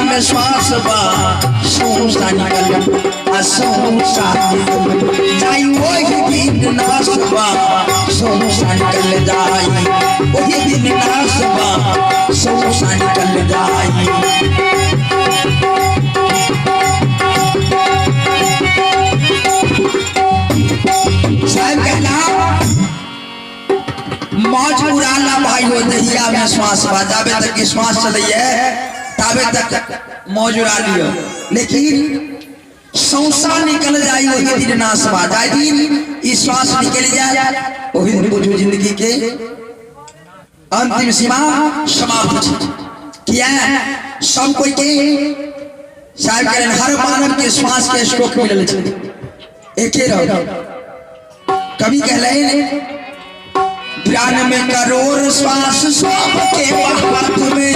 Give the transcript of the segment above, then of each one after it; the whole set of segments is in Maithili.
में श्वास बा सौसा निकल आ सौसा निकल जाई ओही दिन नाश बा सौसा निकल जाई ओही दिन नाश बा सौसा निकल जाई। साहब कहला मौज उड़ाना भाई हो दहिया में श्वास बा, जाबे तक की श्वास चलैए ताबे तक मौज उड़ा लियो, लेकिन सौसा निकल जाई वही दिन नाश बा। जाय दिन ई श्वास निकल जाए वही दिन बुझू जिंदगी के अंतिम सीमा समाप्त छै। किया सब कोई के साहब कहलन हर मानव के श्वास के स्ट्रोक मिलल छै एके रहो। कवि कहलन 92 करोड़ श्वास सब के हाथ में,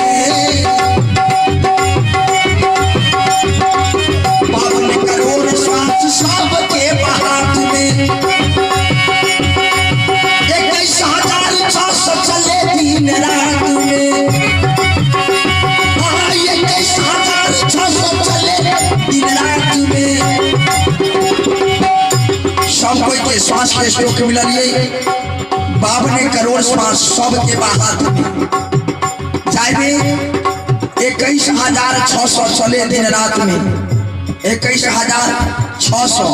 52 करोड़ श्वास सब के हाथ में, 21,600 चले दिन रात में, 21,600 चले दिन रात में। सब कोई के श्वास के स्ट्रोक मिलल ये 52 करोड़ श्वास सब के हाथ में, जाए 21,600 चले दिन रात में, 21,600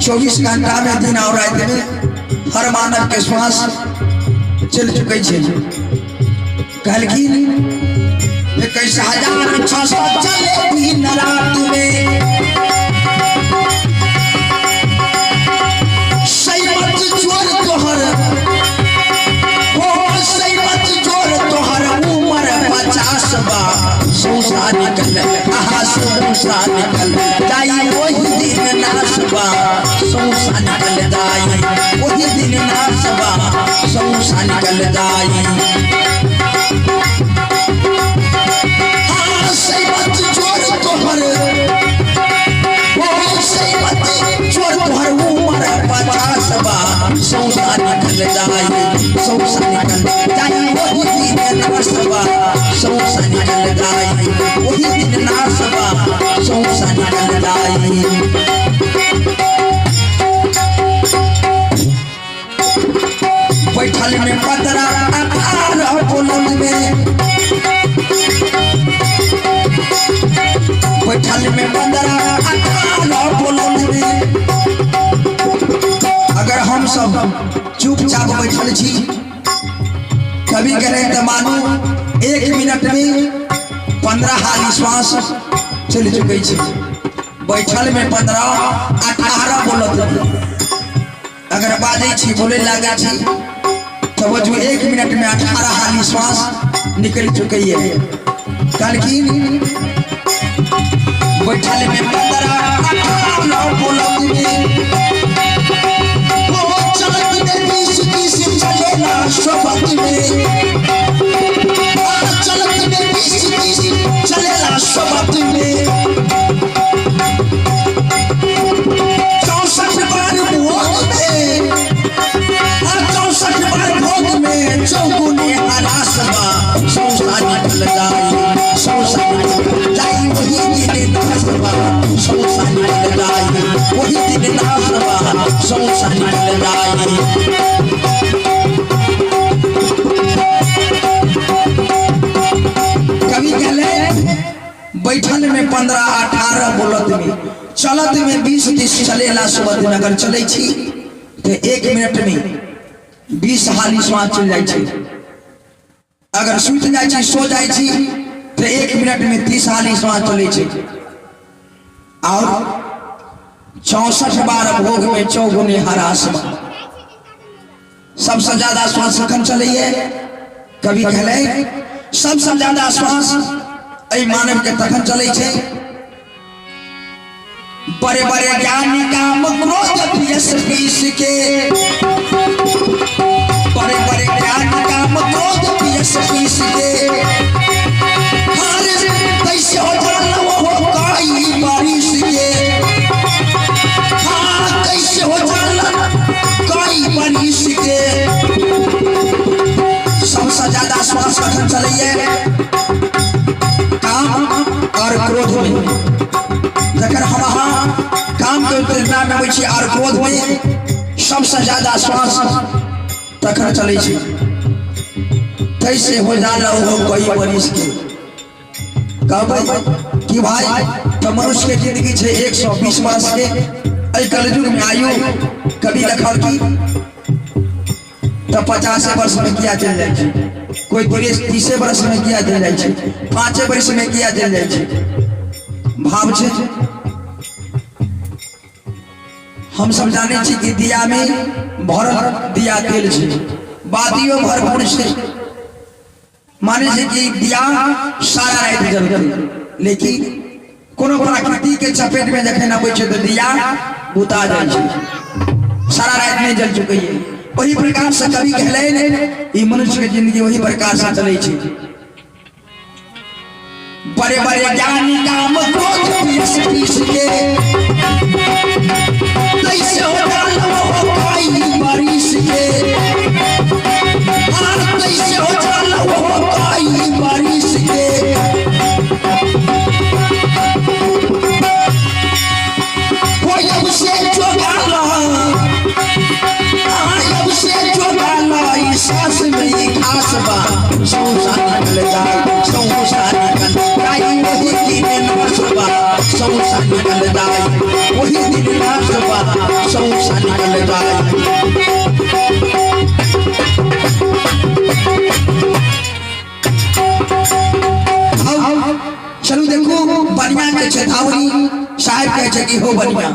24 घंटा में दिन और रात में हर मानव के श्वास चल चुके छे। कहलखिन 21,600 चले दिन रात में, सैमत जोर तोहर हो, सैमत जोर तोहर उमर 50 बा, सौसा निकल आहा सौसा निकल जाई वही दिन नाश बा, सौसा निकल जाई वही दिन नाश बा, सौसा निकल जाई। हाँ सैमत जोर तोहर हो, सैमत जोर तोहर उमर 50 बा, सौसा निकल जाई सौसा निकल जाई वही दिन नाश बा, सौसा निकल जाई वही दिन नाश बा, सौसा निकल जाई। बैठल में 15 18 बोलल में, बैठल में 15 18 बोलल में। अगर हम सब चुपचाप बैठल छी कभी करें तो मानू 1 मिनट में 15 हाली श्वास चल चुके छे। बैठल में 15 18 बोलत, अगर बाजै छी बोले लागे छी तो बुझू 1 मिनट में 18 हाली श्वास निकल चुके है। कहलखिन बैठल में 15 18 बोलत में, हो चलत में 20 30 चलेला सोबत में, चलत में 20 30 चलेला सोबत में, 64 बार भोग में, 64 बार भोग में चौगुने हरास बा, सौसा निकल जाई सौसा निकल जाई वही दिन नाश बा, सौसा निकल जाई वही दिन नाश बा, सौसा निकल जाई। कवि कहले बैठल में 15 18 बोलत में, चलत में 20 30 चलेला सोबत में। अगर चलै छी तो 1 मिनट में 20 हाली श्वास चल जाइ छै, अगर सुति जाइ छी सो जाइ छी तो 1 मिनट में 30 हाली श्वास चलै छै, और 64 बार भोग में चौगुने हरास बा। सबसे ज्यादा श्वास कखन चलैए? कवि कहले सबसे ज्यादा श्वास एहि मानव के तखन चलै छै बड़े बड़े ज्ञानी काम क्रोध पियस पीस के, बड़े बड़े ज्ञानी काम क्रोध पियस पीस के, हर कैसे हो जाला हो काई बारिश के, हाँ कैसे हो जाला काई बारिश के। सबसे ज्यादा श्वास कखन चलैए? काम जखन हम अहाँ काम के उत्तेजना में अबै छी आर क्रोध में सबसे ज्यादा श्वास तखन चलै छै। तैसे हो जाला हो कई बरिस के कहबै कि भाई तो मनुष्य के जिंदगी छै 120 वर्ष के, एहि कलयुग में आयु कभी लिखल की तो 50 वर्ष में किया चल जाइ छै, कोई 30 वर्ष में किया चल जाइ छै, 5 वर्ष में किया चल जाइ छै। भाव छै हम सब जाने छी कि दिया में भरल दिया तेल छै, बातियो भरपूर छै, माने छै कि दिया सारा राति जलते, लेकिन कोनो प्रकृति के चपेट में जखन अबै छै तऽ दिया बुता जाइ छै, सारा राति नहीं जल चुकै है। वही प्रकार से कवि कहले ई मनुष्य के जिंदगी वही प्रकार से चलै छै। बड़े बड़े ज्ञानी काम क्रोध पीस पीस के तैसे हो जालो हो काई बारिश के, हाँ तैसे हो जालो हो काई बारिश के। कोई अब से चोगाला, हाँ अब से चोगाला, ई सास में ई खास बा, सौसा निकल जाए, सौसा निकल जाए, वही दिन नाश बा, सौसा निकल जाए, वही दिन नाश बा, सौसा निकल जाए। चलू देखू बढ़िया के चेतावनी साहब कहे छै कि हो बढ़िया।